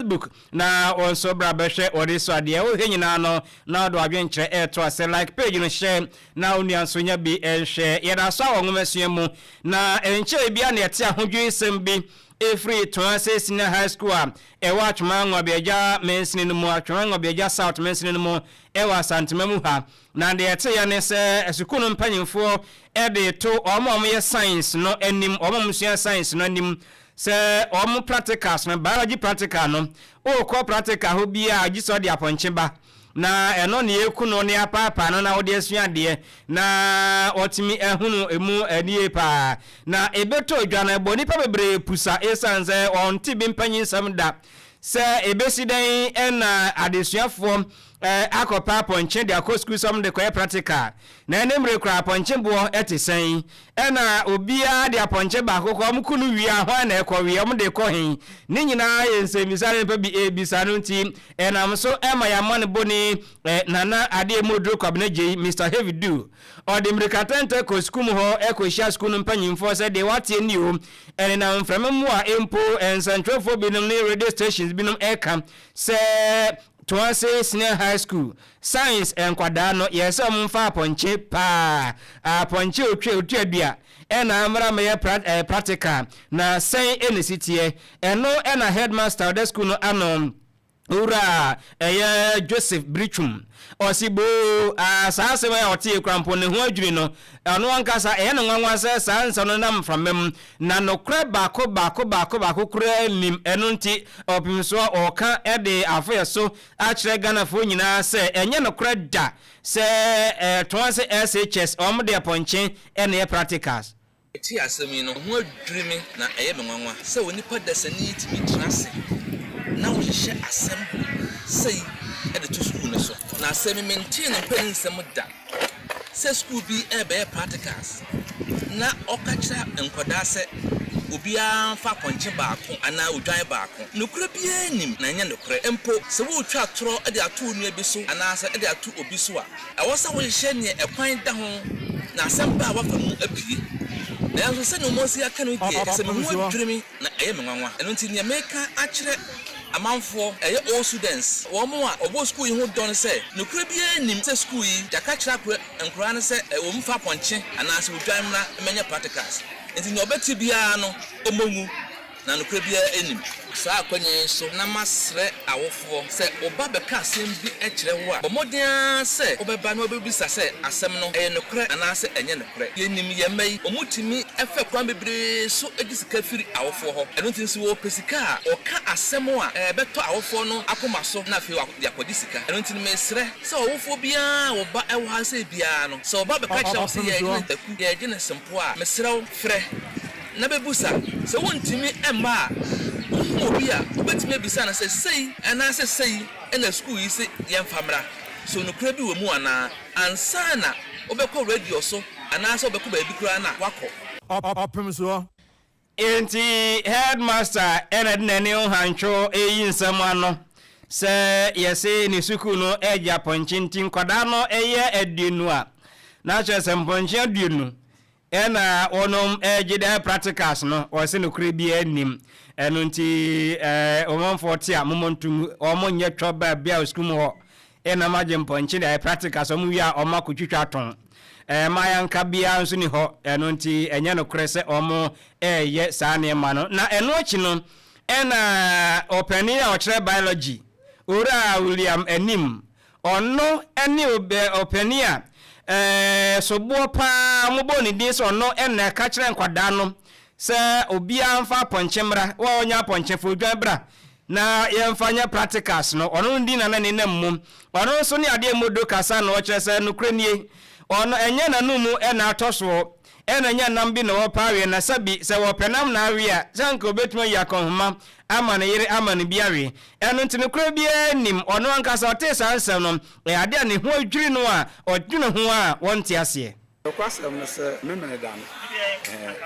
Facebook na wo nso bra bɛhwɛ wɔde so adeɛ. Wohwɛ nyinaa no na wode w'adwenkyerɛ ɛreto ase. Like page no, hyɛ na wo nua nso nya bi nhwɛ. Yɛda so a wɔ nwomasua mu na nkyɛe bia na yɛte ahodwirisɛm bi ɛfiri Toase Senior High School a ɛwɔ Atwoma Nwabiagya mansini no mu, Atwoma Nwabiagya South mansini no mu, ɛwɔ Asantema mu ha. Na deɛ ɛteɛ ne sɛ sukuu no mpanyimfoɔ de to wɔn a wɔyɛ science no anim, wɔn a wɔsua science no anim sɛ wɔn practicals no, biology practical no, wokɔ practical hɔ biara gye sɛ ɔde apɔnkye ba, na ɛno ne yɛku no ne apaapaa no na wɔde asua adeɛ na wɔtumi ahunu emu anie paa. Na ɛbɛtɔ dwa no, ɛbɔ nnipa bebree pusa, ɛsiane sɛ wɔnte bi mpanyinsɛm da sɛ ɛbɛsi dɛn ɛna adesuafoɔ akɔpa apɔnkye de akɔ sukuu sɛ ɔmo de kɔyɛ practical. Na ɛne mmere kora apɔnkye boɔ ɛte sɛn? Ɛna obiara de apɔnkye baako kɔ, ɔmo ku no wie a, hwan na ɛkɔ wie? Ɔmo de kɔ hen? Ne nyinaa yɛ nsɛmmisa ne nipa bi ebisa no. Nti ɛnam so ɛma yɛama no bɔne Nana Adeɛ mu oduro Kwabena Gyei, Mr Heavy Do, ɔde mmirika tɛntɛ kɔ sukuu mu hɔ ɛkɔhyia sukuu no mpanyimfoɔ sɛ deɛ wateɛ ni o, ɛnenam mframa mu a mpo nsɛntwerɛfoɔ binom ne radio stations binom ɛka sɛ Toase Senior High School science nkwadaa no yɛ sɛ ɔmo mfa apɔnkye paa, apɔnkye otwa otua dua ɛna mmra mɛyɛ practical. Na sɛn ɛna si teɛ? Ɛno ɛna headmaster ɔda school no ano, Owura ɛyɛ Joseph Britwum, ɔsi boo aa saa asɛm a ɔte kura mpo ne ho adwiri no. Ɔno ankasa ɛyɛ no nwanwa sɛ saa nsɛm no nam mframa mu na nokorɛ baako baako baako baako koraa nim. Ɛno nti ɔpem so a ɔka ɛde afoyɛ so akyerɛ Ghanafoɔ nyinaa sɛ ɛnyɛ nokorɛ da sɛ Toase SHS wɔn de apɔnkye ɛna ɛyɛ practicals. Ɛti asɛm yi no ho adwiri me na ɛyɛ me nwanwa sɛ onipa dasani tumi tena ase na wohyehyɛ asɛm sei de to sukuu no so. Na asɛm yi mentee no mpanin nsɛm da sɛ sukuu bi ɛrebɛyɛ practicals na ɔka kyerɛ nkwadaa sɛ obiara mfa apɔnkye baako anaa odwan baako. Nokorɛ biara nim na ɛnyɛ nokorɛ. Mpo sɛ woretwa atorɔ de ato wo nua bi so anaasɛ de ato obi so a, ɛwɔ sɛ wohyehyɛ neɛ ɛkwan da ho na asɛm ba a wafa mu apue. Nanso sɛnea wɔn asi aka no deɛ, sɛ me ho adwiri me na ɛyɛ me nwanwa. Ɛno nti nea meka akyerɛ amanfoɔ, ɛyɛ old students, wɔn a wɔwɔ sukuu yi ho dɔ no sɛ, nokorɛ biara nnim sɛ sukuu yi yɛaka kyerɛ akora nkoraa no sɛ wɔn mfa apɔnkye anaasɛ odwan mmra mmɛnyɛ practicals. Nti nea ɔbɛte biara no, ɔmmɔ ngu, na nokorɛ biara nnim. Saa akwannya yi so na masrɛ awofoɔ sɛ wo ba bɛka asɛm bi kyerɛ wo a, bɔ mmɔden ara sɛ wobɛba na wobɛbisa sɛ asɛm no ɛyɛ nokorɛ anaasɛ ɛnyɛ nokorɛ. Yɛnim yɛn mma yi, wɔtumi fa kwan bebree so gye sika firi awofoɔ hɔ. Ɛno nti sɛ wɔpɛ sika a, wɔka asɛm a ɛbɛtɔ awofoɔ no akoma so na afei wɔde akɔgye sika. Ɛno nti no mesrɛ sɛ ɔwofoɔ biara a wo ba wɔ ha sɛ biara no, sɛ wo ba bɛka kyerɛ wo sɛ yɛregye no taku, yɛregye no sempoa a, mesrɛ wo frɛ na bɛbusa. Sɛ wontumi mma a, wohu obi a wobɛtumi abisa no sɛ sei anaasɛ sei na sukuu yi se yɛmfa mmra, so nokorɛ bi wɔ mu anaa, ansa na wobɛkɔ radio so anaasɛ wobɛkɔ baabi koraa na woakɔ. Ɔpem soɔ. Nti headmaster ɛna de n'ani hantwo eyi nsɛm ano sɛ yɛse ne sukuu no ɛgye apɔnkye, nti nkwadaa no ɛyɛ 20 a, na kyerɛ sɛ mpɔnkye 20 ɛna wɔnom ɛgye dɛ practicals no. Wɔse nokorɛ biara nnim. Ɛno nti ɔmanfoɔ te a momɔ ntom, wɔn nyɛ twɔ baabi a sukuu mu hɔ ɛnam agye mpɔnkye de ayɛ practicals. Wɔn wie a, wɔn akɔtwitwa atɔn. Maayanka biara nso ni hɔ. Ɛno nti ɛnyɛ nokorɛ sɛ wɔn ɛɛyɛ saa nneɛma no. Na ɛno akyi no ɛna ɔpanin a ɔkyerɛ biology, Owura William Anim, ɔno ɛne ɔpanin a soboɔ paa mobɔ ne din sɛ ɔno ɛna ɛka kyerɛ nkwadaa no sɛ obiara mfa apɔnkye mmra, wɔn a wɔnyɛ apɔnkye fo odwan bra na yɛmfa nyɛ practicals no. Ɔno din na ne nam mu. Ɔno nso ne adeɛ mu do kasa na ɔkyerɛ sɛ nokorɛ nie, ɔno ɛnyɛ n'anum mu ɛna atɔ soɔ, ɛna nyɛ nam bi na wɔpɛ awe. Na sɛbi sɛ wɔpɛ nam na awe a, sɛ anka obɛtumi ayi akɔnhoma ama ne yere ama no bi awe. Ɛno nti nokorɛ biara nim. Ɔno ankasa ɔtee saa nsɛm no, ɛyɛ adeɛ a ne ho adwiri no a ɔdwene ho a wɔnte aseɛ. Nokwasɛm no sɛ Memeneda no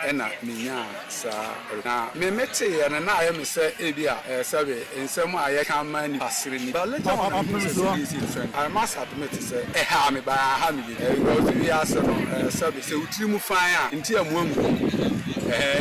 ɛna menyaa saa, na me meteeɛ no na ayɛ me sɛ ebi a sɛbe nsɛm a yɛka ma nipa sere ni, but later on na mehu sɛ sɛdeɛ ɛsi trend. I must admit sɛ ɛhaa me, but anha me bi because wiase no, sɛbe sɛ wo tiri mu fan a nti amu angu hɔ,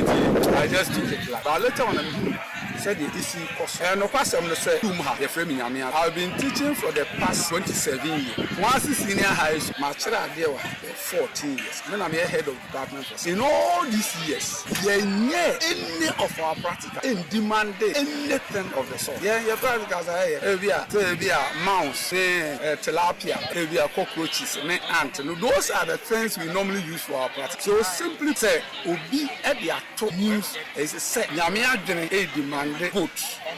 nti I just took it like, but later on na mehu. sɛdeɛ ɛsi rekɔ so. Ɛyɛ nokwasɛm no sɛ sukuu mu ha yɛfrɛ me Nyame Adom. I've been teaching for the past 27 years. Kumasi Senior High School, makyerɛ adeɛ wɔ ha bɛyɛ 14 years. Me na meyɛ head of department for In all these years, yɛnyɛɛ any of our practical ɛndemande anything of the sort. Yɛn yɛ practicals a yɛyɛ, ebia sɛ ebia mouse ne tilapia, ebia cockroaches ne ant no, those are the things we normally use for our practical. So simply sɛ obi de ato news ɛsɛ sɛ Nyame adwene ɛredemande goat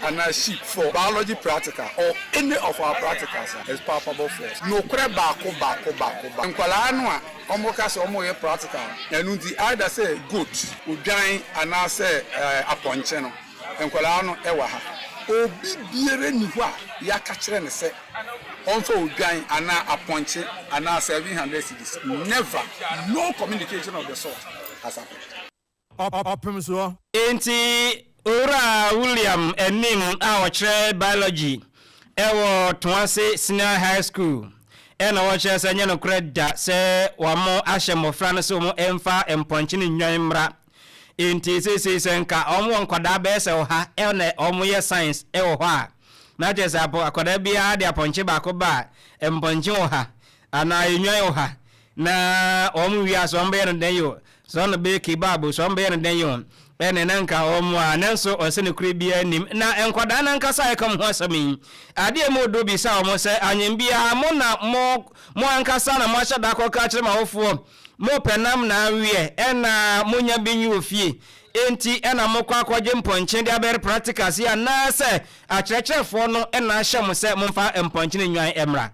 anaa sheep for biology practical or any of our practicals a, it's palpable false. Nokorɛ baako baako baako baako. Nkwadaa no a Wɔka sɛ wɔreyɛ practical no, ɛno nti either sɛ goat, odwan anaasɛ apɔnkye no, nkwadaa no wɔ ha. Obi biara nni hɔ a yɛaka kyerɛ no sɛ ɔmfa odwan anaa apɔnkye anaa 700 cedis. Never! No communication of the sort has happened. Ɔpem soɔ. Enti Owura William Anim a ɔkyerɛ Biology wɔ Toase Senior High School na ɔkyerɛ sɛ ɛnyɛ nokorɛ da sɛ wɔahyɛ mmɔfra no sɛ wɔmfa mpɔnkye ne nnwan mmra. Enti seesei sɛ nka wɔwɔ nkwadaa bɛyɛ sɛ ɔha na wɔyɛ science wɔ hɔ a, na kyerɛ sɛ akwadaa biara de apɔnkye baako ba a, mpɔnkye ɔha anaa nnwan ɔha Na wɔn wie a, sɛ wɔbɛyɛ no dɛn o, sɛ wɔn bɛyɛ kebab o, sɛ wɔn bɛyɛ no dɛn o, ɛne na nka wɔn a, nanso ɔsɛ nokorɛ biara nnim. Na nkwadaa no ankasa a yɛka wɔn ho asɛm yi, adeɛ mu ɔdɔ bisa wɔn sɛ, Anyem biara, mo na mo, mo ankasa na moahyɛ da akɔka akyerɛ mo awofoɔ, mopɛ nam na aweɛ, ɛna monya bi nwe wɔ fie, enti ɛna mokɔ akɔgye mpɔnkye de abɛyɛ practicals yi, anaasɛ akyerɛkyerɛfoɔ no na ahyɛ mo sɛ momfa mpɔnkye ne nnwan mmra?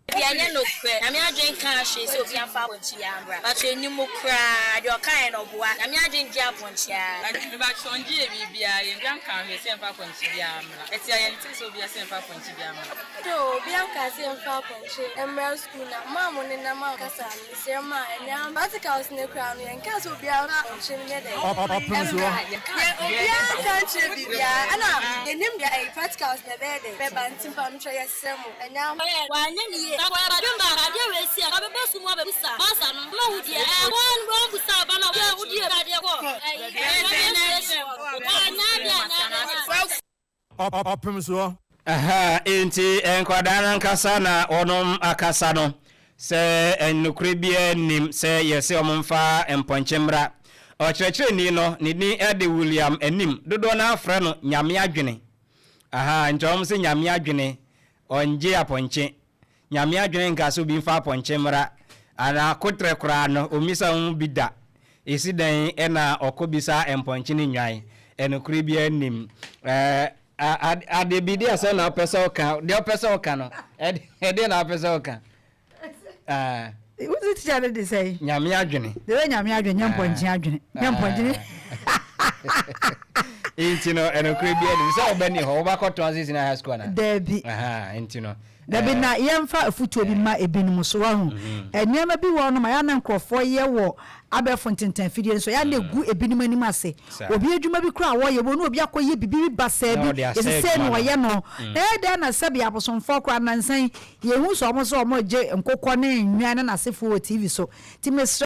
Deɛ ɛnyɛ nokorɛ. Nyame adwen nkaa hwee sɛ obia mfa apɔnkye biaa mbra. Mpakyɛ nnim mo koraa. Deɛ ɔkaeɛ no ɔboa. Nyame adwen ngye apɔnkye aa. Mepakyɛw ngye yɛ biribiaa yɛn bia nkaa hwee sɛ yɛmfa apɔnkye biaa mmra. Ɛte a yɛntee sɛ obia sɛ yɛmfa apɔnkye biaa mmra. Though obia nkaa sɛ yɛmfa apɔnkye mmra school na mo a mo nenam a kasa no mesrɛ mo a ɛnɛ ara practicals no koraa no yɛnkaa sɛ obiara mfa apɔnkye no nyɛ dɛn mmra. Yɛn obiara nka nkyerɛ biribiara ɛna yɛnim deɛ ɛyi practicals no ɛbɛyɛ dɛn bɛba nti mpamokyɛw yɛsrɛ mo. Ɛnyɛ ampa. Wanyɛ ne yie. Sɛ ɔbadwemba a, adeɛ wei si a, ɔbɛba sum mu abɛbusa masa no, ma wo deɛ, ɛɛ, wɔn, wɔn busa aba no a, wo deɛ, adeɛ kɔ, ɛyi, ɛɛ, station hɔ, wanyɛ adeɛ anyɛ adeɛ anyɛ. Ɔpem soɔ. Ahaa, enti nkwadaa no ankasa na wɔnom akasa no, sɛ nokorɛ biara nnim sɛ yɛse wɔn mfa mpɔnkye mmra. Ɔkyerɛkyerɛni no, ne din de William Anim, dodoɔ no ara frɛ no Nyame Adwene. Ahaa nti ɔmo se Nyame adwene ɔngye apɔnkye. Nyame adwene nka sɛ obi mfa apɔnkye mmra anaa kotrɛ koraa no ommisa ho bi da. Esi dɛn na ɔkɔ bisa mpɔnkye ne nnwan? Ɛnokorɛ biara nnim. Ɛɛ adeɛ bi deɛ sɛ na wopɛ sɛ woka deɛ wopɛ sɛ woka no ɛdeɛ na wopɛ sɛ woka. Ah. Wosi teacher no de sɛn? Nyame adwene. De bɛ nyame adwene nyɛ mpɔnkye adwene. Nyɛ mpɔnkye. Nti no ɛnokorɛ bi anim sɛ wobɛni hɔ wobɛkɔtɔn ase senior high school ana? Daabi. Nti no. Dabi na yɛmfa afutuo bi ma ebinom so wahu. Nneɛma bi wɔ hɔ nom a yɛ a na nkurɔfoɔ yɛ wɔ abɛɛfo ntentan afidie no so yɛ a na egu ebinom anim ase. Obi adwuma bi koraa a wɔyɛ wɔ ne obi akɔyɛ biribi bi basaa bi yɛsi sei na ɔyɛ no. Na ɛyɛ dɛn na sɛbi abosomfoɔ koraa nansa yi Yɛhu sɛ wɔn nso wɔregye nkokɔ ne nnwan ne n'asefoɔ wɔ TV so. Nti mesrɛ.